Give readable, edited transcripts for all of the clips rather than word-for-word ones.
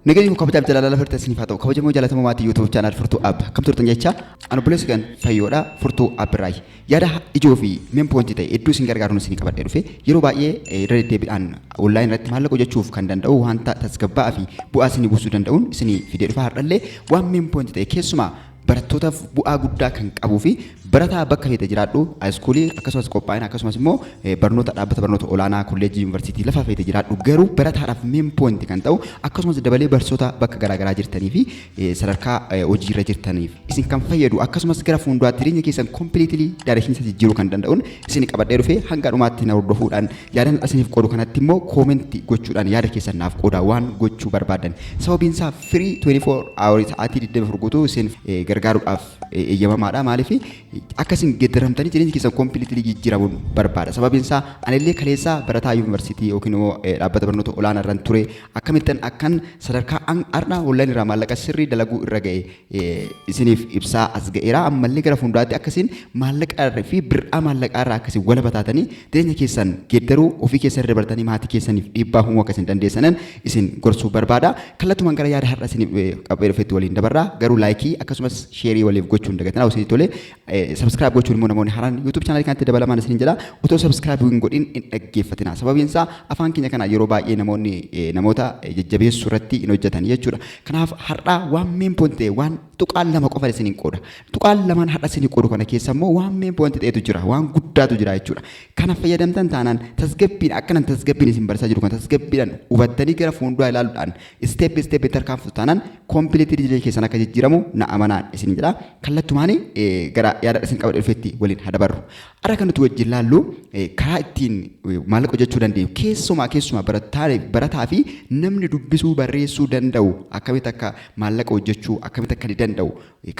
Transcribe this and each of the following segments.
Nageenyi kun kabajaaf jaalala lafa irratti isiniif haa ta'u. Kabajamoo jaalatamoo maatii YouTube channel Furtuu App. Kam turtan jecha ani obboleessi kan Fayyoodha Furtuu App irraayi. Yaada ijoo fi main point ta'e hedduu isin gargaaruun isin qabadhee dhufe. Yeroo baay'ee irra deddeebiidhaan online irratti maallaqa hojjechuuf kan danda'u wanta tasgabbaa'aa fi bu'aa isinii buusuu danda'uun isinii fidee dhufa. Har'allee waan main point ta'e keessumaa barattootaaf bu'aa guddaa kan qabuu fi barataa bakka feete jiraadhu, high schoolii akkasumas qophaa'ina, akkasumas immoo barnoota dhaabbata barnoota olaanaa, kolleejjii, yuunivarsiitii, lafa feete jiraadhu, garuu barataadhaaf main point kan ta'u, akkasumas dabalee barsiisota bakka garaagaraa jirtanii fi sadarkaa hojiirra jirtaniif isin kan fayyadu, akkasumas gara fuulduraatti jireenya keessan completely direction isa jijjiiruu kan danda'uun isin qabadhee dhufe. Hanga dhumaatti na hordofuudhaan yaadan isiniif qoodu kanatti immoo comment gochuudhaan yaada keessan naaf qoodaa waan gochuu barbaadan. Sababiin isaa free 24 hour, sa'aatii 24 guutuu isin gargaaruudhaaf eeyyamamaadha. Maaliif akka isin geeddaramtanii jireenya keessan completely jijjiiramuun barbaada. Sababiin isaa anillee kaleessaa barataa yuunivarsiitii yookiin immoo dhaabbata barnoota olaanaa irraan ture. Akkamittan akkan sadarkaa har'a online irraa maallaqa sirrii dalaguu irra ga'e isiniif ibsaa as ga'eera. Ammallee gara fuulduraatti akkasiin maallaqa fi bir'aa maallaqaa irraa akkasiin walaba taatanii jireenya keessan geeddaruu, ofii keessan irra bartanii maatii keessaniif dhiibbaa uumuu akkasiin dandeessanan isin gorsuu barbaada. Kallattumaan gara yaada har'a isiniif qabee dhufetti waliin dabarraa. Garuu like akkasumas share waliif gochuun dagatinaa. Isinii tole subscribe gochuun immoo namoonni haaraan YouTube channelii kanatti dabalamaan isiniin jedha, otoo subscribe hin godhin hin dhaggeeffatina. Sababiin isaa afaan keenya kana yeroo baay'ee namoonni namoota jajjabeessuu irratti hin hojjetan jechuudha. Kanaaf har'a waan main point ta'e waan tuqaan lama qofa isiniin qooda. Tuqaan lamaan har'a isinii qoodu kana keessa immoo waan main point ta'etu jira, waan guddaatu jira jechuudha. Kana fayyadamtan taanaan tasgabbiin akkanan tasgabbiin isin barsiisaa jiru kana tasgabbiidhaan hubattanii gara fuulduraa ilaaluudhaan step step tarkaanfatu taanaan completely jireenya keessan akka jijjiiramu na amanaan isin jedha. Kallattumaan gara yaada isin qabadhe dhufetti waliin haa dabarru. Har'a kan nuti wajjin laallu karaa ittiin maallaqa hojjechuu dandeenyu, keessumaa keessumaa barataa fi namni dubbisuu barreessuu danda'u akkamitti akka maallaqa hojjechuu akkamitti akka ni danda'u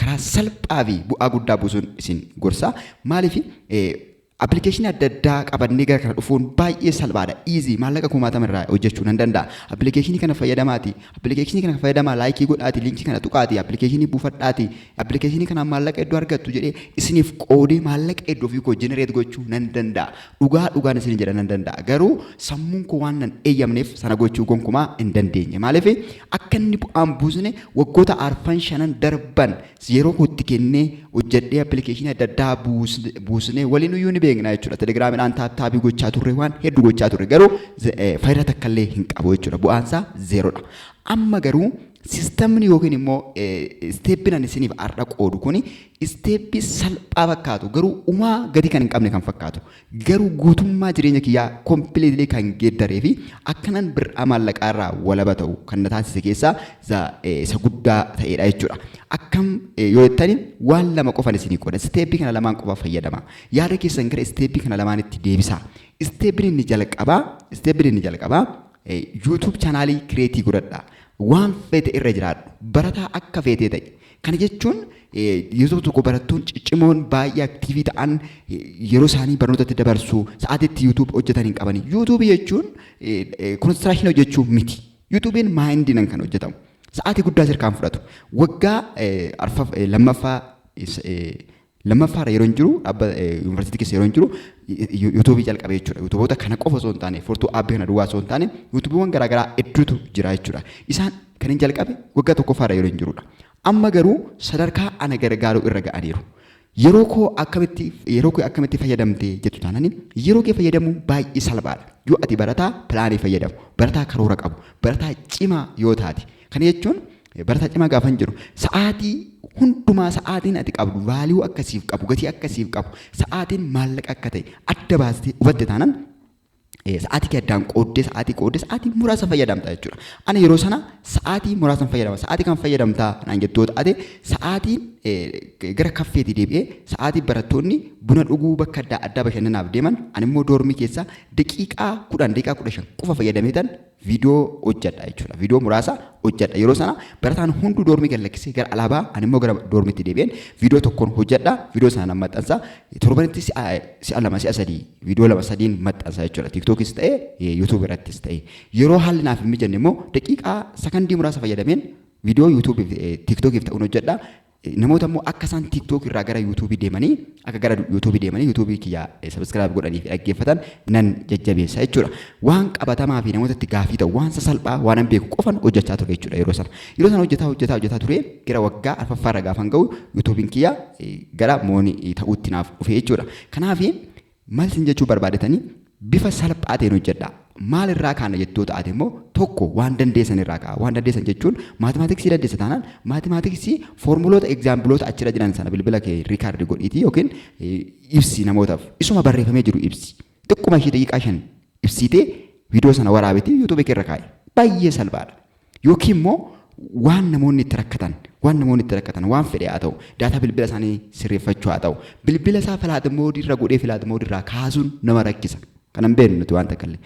karaa salphaa fi bu'aa guddaa buusuun isin gorsa. Maaliif applicationii adda addaa qabannee gara kana dhufuun baay'ee salphaadha. Easy, maallaqa kumaatama irraa hojjechuu nan danda'a. Applicationii kana fayyadamaati. Applicationii kana fayyadamaa, like godhaati, linkii kana tuqaati, applicationii buufadhaati. Applicationii kanaan maallaqa hedduu argattu jedhee isiniif qoodee maallaqa hedduu ofii koo generate gochuu nan danda'a. Dhugaa dhugaan isin jedha, nan danda'a. Garuu sammuun koo waan nan eeyyamneef sana gochuu gonkumaa hin dandeenye. Maaliif akka inni bu'aan buusne waggoota arfan shanan darban yeroo kootti kennee hojjedhee applicationii adda addaa buusnee waliin iyyuu ni beekna jechuudha. Telegiraamiidhaan tap tapii gochaa turre, waan hedduu gochaa turre, garuu faayidaa takka illee hin qabu jechuudha. Bu'aansaa zerodha. Amma garuu systemni yookiin immoo steppiin ani isiniif har'a qoodu kuni steppii salphaa fakkaatu, garuu umaa gadi kan hin qabne kan fakkaatu, garuu guutummaa jireenya kiyyaa completely kan geeddaree fi akkanan bir'aa maallaqaa irraa walaba ta'u kan na taasise keessaa isa guddaa ta'edha jechuudha. Akkam yoo jettani, waan lama qofan isinii qooda. Steppii kana lamaan qofa fayyadama. Yaada keessan gara steppii kana lamaanitti deebisaa. Steppiin inni jalqabaa YouTube channelii create godhadhaa. Waan feete irra jiraadhu. Barataa akka feetee ta'e. Kana jechuun yeroo tokko barattoonni ciccimoon baay'ee active ta'an yeroo isaanii barnootatti dabarsu, sa'aatiitti YouTube hojjetan hin qabani. YouTube jechuun constructionii hojjechuu miti. YouTubeiin mindiinan kan hojjetamu. Sa'aatii guddaa sirkaan fudhatu. Waggaa lammaffaa lammaffaarra yeroo hin jiru, dhaabbata yuunivarsiitii keessa yeroo hin jiru, YouTubeii jalqabe jechuudha. YouTubeoota kana qofa osoo hin taane, Furtuu Appii kana duwwaa osoo hin taane, YouTubeiiwwan garaagaraa hedduutu jira jechuudha. Isaan kan hin jalqabe waggaa tokkoffaarra yeroo hin jirudha. Amma garuu sadarkaa ana gargaaruu irra ga'aniiru. Yeroo koo akkamitti fayyadamte jettu taanani, yeroo kee fayyadamuu baay'ee salphaadha. Yoo ati barataa planii fayyadamu, barataa karoora qabu, barataa cimaa yoo taate. Kana jechuun barataa cimaa gaafa hin jiru, sa'aatii hundumaa sa'aatiin ati qabdu value akkasiif qabu, gatii akkasiif qabu, sa'aatiin maallaqa akka ta'e adda baastee hubatte taanaan sa'aatii kee addaan qooddee, sa'aatii qooddee sa'aatii muraasa fayyadamta jechuudha. Ani yeroo sana sa'aatii muraasa fayyadama. Sa'aatii kan fayyadamtaa naan jettu yoo taate, sa'aatiin gara kaffeetii deebi'ee sa'aatii barattoonni buna dhuguu bakka adda addaa bashannanaaf deeman, ani immoo dormii keessa daqiiqaa 10, daqiiqaa 15 qofa fayyadameetan viidiyoo hojjedha jechuudha. Viidiyoo muraasa hojjedha. Yeroo sana barataan hunduu dormii gad lakkisee gara alaabaa, ani immoo gara dormiitti deebi'een viidiyoo tokkoon hojjedha. Viidiyoo sana nan maxxansa. Torbanitti si'a lama, si'a sadii, viidiyoo lama sadiin maxxansa jechuudha. TikTokis ta'e, YouTube irrattis ta'e. Yeroo haalli naaf hin mijanne immoo daqiiqaa sakandii muraasa fayyadameen viidiyoo YouTubeiif TikTokiif ta'uun hojjedha. Namoota immoo akka isaan TikTok irraa gara YouTubeii deemanii, akka gara YouTubeii deemanii YouTubeii kiyya subscribe godhanii fi dhaggeeffatan nan jajjabeessa jechuudha. Waan qabatamaa fi namootatti gaafii ta'u, waan sasalphaa, waan an beeku qofan hojjechaa ture jechuudha yeroo sana. Yeroo sana hojjetaa hojjetaa hojjetaa ture, gara waggaa arfaffaarra gaafan ga'u YouTubeiin kiyya gara money ta'uutti naaf dhufe jechuudha. Kanaaf maal isin jechuu barbaadetanii, bifa salphaa ta'een hojjedha. Maal irraa kaana jettoo taate immoo, tokko waan dandeessan irraa ka'a. Waan dandeessan jechuun mathematicsii dandeessa taanaan, mathematicsii formuloota, exampleoota achirra jiran sana bilbila kee record godhiitii yookiin ibsi namootaaf. Isuma barreeffamee jiru ibsi. Xiqquma ishee daqiiqaa 5 ibsitee viidiyoo sana waraabetii YouTubeii kee irra kaa'i. Baay'ee salphaadha. Yookiin immoo waan namoonni itti rakkatan, waan namoonni itti rakkatan, waan fedhe haa ta'u, data bilbila isaanii sirreeffachuu haa ta'u, bilbila isaa flight modeii irra godhee flight modeii irraa kaasuun nama rakkisa. Kanan beeknu nuti waan takka illee.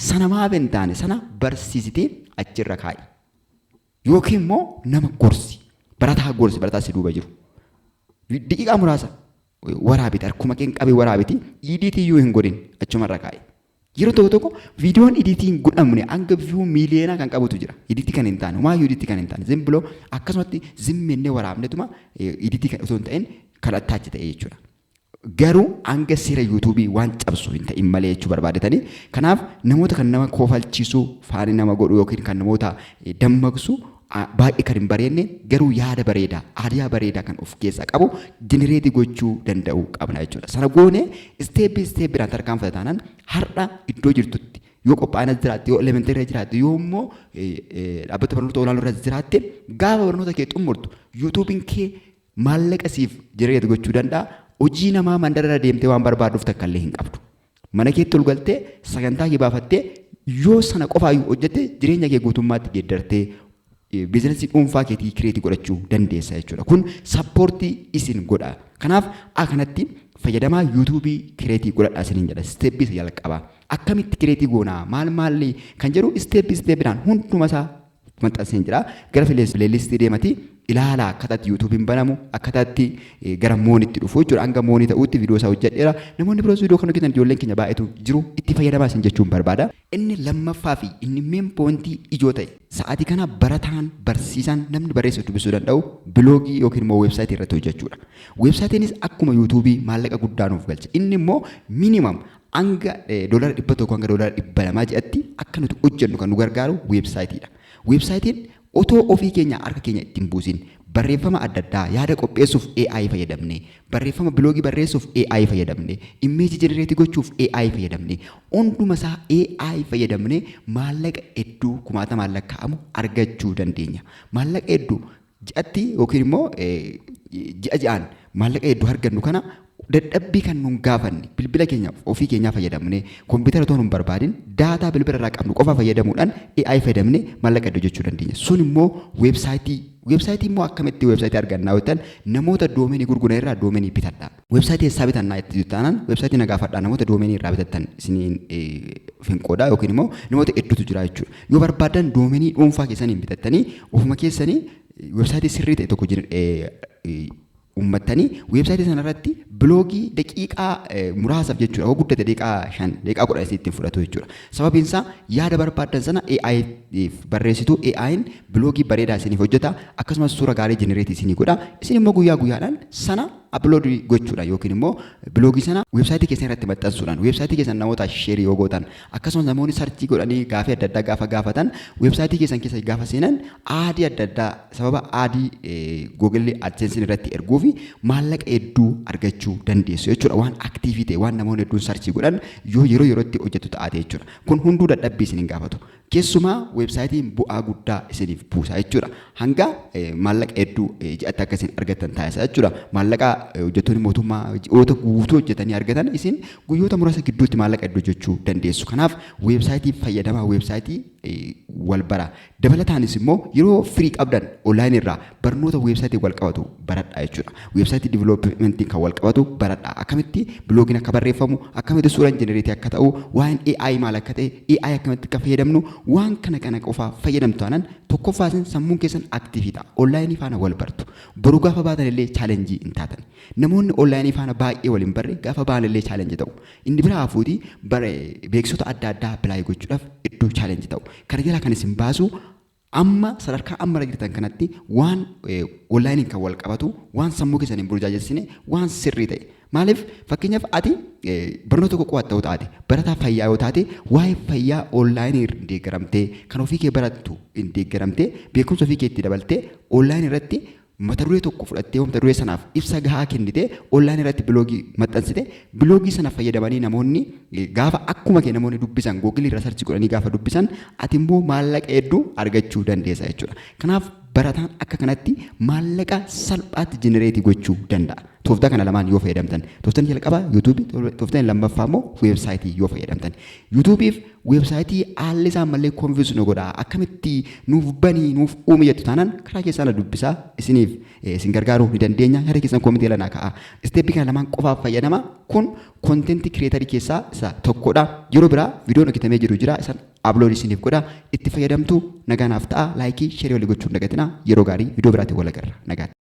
Sana maaf hin taane sana barsiisitee achirra kaa'i. Yookiin immoo nama gorsi. Barataa gorsi, barataa si duuba jiru. Daqiiqaa muraasa waraabiti, harkuma keen qabee waraabiti, editii iyyuu hin godhin, achumarra kaa'i. Yeroo tokko tokko viidiyoon editii hin godhamne hanga view miiliyoonaa kan qabutu jira. Editii kan hin taane, homaayyuu editii kan hin taane, zimbiloo akkasumatti zimmennee waraabnetuma editii kan osoo hin ta'in kan attach ta'e jechuudha. Garuu hanga seera YouTubeii waan cabsu hin ta'in malee jechuu barbaadetanii. Kanaaf namoota kan nama kofalchiisu, funny nama godhu yookiin kan namoota dammaqsu, baay'ee kan hin bareedne garuu yaada bareedaa, aadaa bareedaa kan of keessaa qabu generate gochuu danda'uu qabna jechuudha. Sana goone step stepiidhaan tarkaanfata taanaan, har'a iddoo jirtutti yoo qophaa'ina jiraatte, yoo elementary irra jiraatte, yoo immoo dhaabbata barnoota olaanoo irra jiraatte, gaafa barnoota kee xumurtu YouTubeiin kee maallaqa siif generate gochuu danda'a. Hojii namaa mandara irra deemtee waan barbaaduuf takka illee hin qabdu. Mana keetti ol galtee sagantaa kee baafattee yoo sana qofaayyuu hojjette, jireenya kee guutummaatti geeddartee businessii dhuunfaa keetii create godhachuu dandeessa jechuudha. Kun support isin godha. Kanaaf akkanatti fayyadamaa, YouTubeii create godhadhaa isiniin jedha. Stepii isa jalqabaa. Akkamitti create goonaa, maal maalli kan jedhu step stepiidhaan hunduma isaa maxxanseen jira. Gara playlistii deematii ilaala, akkaataatti YouTubeiin banamu, akkaataatti gara moneyitti dhufu jechuudha. Hanga money ta'utti viidiyoo isaa hojjedheera. Namoonni biroos viidiyoo kan hojjetan ijoolleen keenya baay'eetu jiru, itti fayyadamaa isin jechuun barbaada. Inni lammaffaa fi inni main pointii ijoo ta'e, sa'aatii kana barataan, barsiisaan, namni barreessuu dubbisuu danda'u blogii yookiin immoo weebsaayitii irratti hojjechuudha. Weebsaayitiinis akkuma YouTubeii maallaqa guddaa nuuf galcha. Inni immoo minimum hanga $100 hanga $200 ji'atti akka nuti hojjennu kan nu gargaaru weebsaayitiidha. Weebsaayitiin otoo ofii keenya harka keenya ittiin buusin, barreeffama adda addaa yaada qopheessuuf AI fayyadamne, barreeffama blogii barreessuuf AI fayyadamne, image generate gochuuf AI fayyadamne, hunduma isaa AI fayyadamne maallaqa hedduu kumaatamaan lakkaa'amu argachuu dandeenya. Maallaqa hedduu ji'atti yookiin immoo ji'a ji'aan maallaqa hedduu argannu kana, dadhabbii kan nun gaafanne, bilbila keenya ofii keenyaa fayyadamne, kompiitara otoo nun barbaadin, data bilbila irraa qabnu qofa fayyadamuudhaan AI fayyadamne maallaqa hedduu hojjechuu dandeenya. Sun immoo weebsaayitii. Weebsaayitii immoo akkamitti weebsaayitii argannaa yoo ta'an, namoota domainii gurguran irraa domainii bitadha. Weebsaayitii eessaa bitannaa itti taanaan, weebsaayitii na gaafadhaa, namoota domainii irraa bitattan isiniin finqoodaa yookiin immoo namoota hedduutu jira jechuudha. Yoo barbaadan domainii dhuunfaa keessaniin bitattanii ofuma keessanii weebsaayitii sirrii ta'e tokko uummattanii weebsaayitii sana irratti blogii daqiiqaa muraasaaf jechuudha. Yoo guddate daqiiqaa 5, daqiiqaa 10 ittiin fudhatu jechuudha. Sababiin isaa yaada barbaaddan sana AI barreessitu, AI'n blogii bareedaa isiniif hojjeta, akkasumas suura gaarii generate isinii godha. Isin immoo guyyaa guyyaadhaan sana upload gochuudha yookiin immoo blogii sana weebsaayitii keessan irratti maxxansuudhaan weebsaayitii keessan namoota share yoo gootan, akkasumas namoonni search godhanii gaafii adda addaa gaafa gaafatan weebsaayitii keessan keessa gaafa seenan, adii adda addaa sababa adii Google AdSense irratti erguu fi maallaqa hedduu argachuu dandeessu jechuudha. Waan active ta'e, waan namoonni hedduun search godhan yoo yeroo yerootti hojjetu ta'ate jechuudha. Kun hunduu dadhabbii isin hin gaafatu. Keessumaa weebsaayitiin bu'aa guddaa isiniif buusa jechuudha. Hanga maallaqa hedduu ji'atti akka isin argattan taasisa jechuudha. Maallaqa hojjettoonni mootummaa ji'oota guutuu hojjetanii argatan, isin guyyoota muraasa gidduutti maallaqa hedduu hojjechuu dandeessu. Kanaaf weebsaayitii fayyadamaa, weebsaayitii wal bara. Dabalataanis immoo yeroo free qabdan onlineii irraa barnoota weebsaayitii wal qabatu baradhaa jechuudha. Weebsaayitii developmentiin kan wal qabatu baradhaa. Akkamitti blogiin akka barreeffamu, akkamitti suuraan generate akka ta'u, waan AI maal akka ta'e, AI akkamitti akka fayyadamnu, waan kana kana qofaa fayyadamtu taanaan, tokkoffaa isin sammuun keessan active ta'a. Onlineii faana wal bartu. Boruu gaafa baatan illee challenge hin taatan. Namoonni onlineii faana baay'ee wal hin barre gaafa ba'an illee challenge ta'u. Inni biraa hafuuti beeksota adda addaa apply gochuudhaaf iddoo challenge ta'u. Kana jalaa kan isin baasu Amma sadarkaa amma irra jirtan kanatti waan onlineiin kan wal qabatu, waan sammuu keessan hin burjaajessine, waan sirrii ta'e. Maaliif, fakkeenyaaf ati barnoota tokko qo'atta yoo taate, barataa fayyaa yoo taate, waa'ee fayyaa onlineii hin deeggaramtee, kan ofii kee barattu hin deeggaramtee, beekumsa ofii keetti dabaltee, onlineii irratti mata duree tokko fudhattee, mata duree sanaaf ibsa gahaa kennitee, onlineii irratti blogii maxxansite, blogii sana fayyadamanii namoonni gaafa akkuma kee namoonni dubbisan, Googleii irra search godhanii gaafa dubbisan, ati immoo maallaqa hedduu argachuu dandeessa jechuudha. Kanaaf barataan akka kanatti maallaqa salphaatti generate gochuu danda'a. Tooftaa kana lamaan yoo fayyadamtan. Tooftaan jalqabaa YouTubeii, tooftaan lammaffaa immoo websiteii yoo fayyadamtan. YouTubeiif websiteii haalli isaan mallee confuse nu godha. Akkamitti nuuf banii nuuf uume jettu taanaan, karaa keessaan dubbisaa, isiniif isin gargaaruu ni dandeenya. Yaada keessan commentii lanaa ka'a. Stepii kana lamaan qofaaf fayyadama. Kun content creatorii keessaa isa tokkodha. Yeroo biraa viidiyoon hojjetamee jiru jira. Isaan upload isiniif godha. Itti fayyadamtu, nagaanaaf ta'a. Like, share walii gochuu hin dagatinaa. Yeroo gaarii, viidiyoo biraatiin wal agarra. Nagaatti.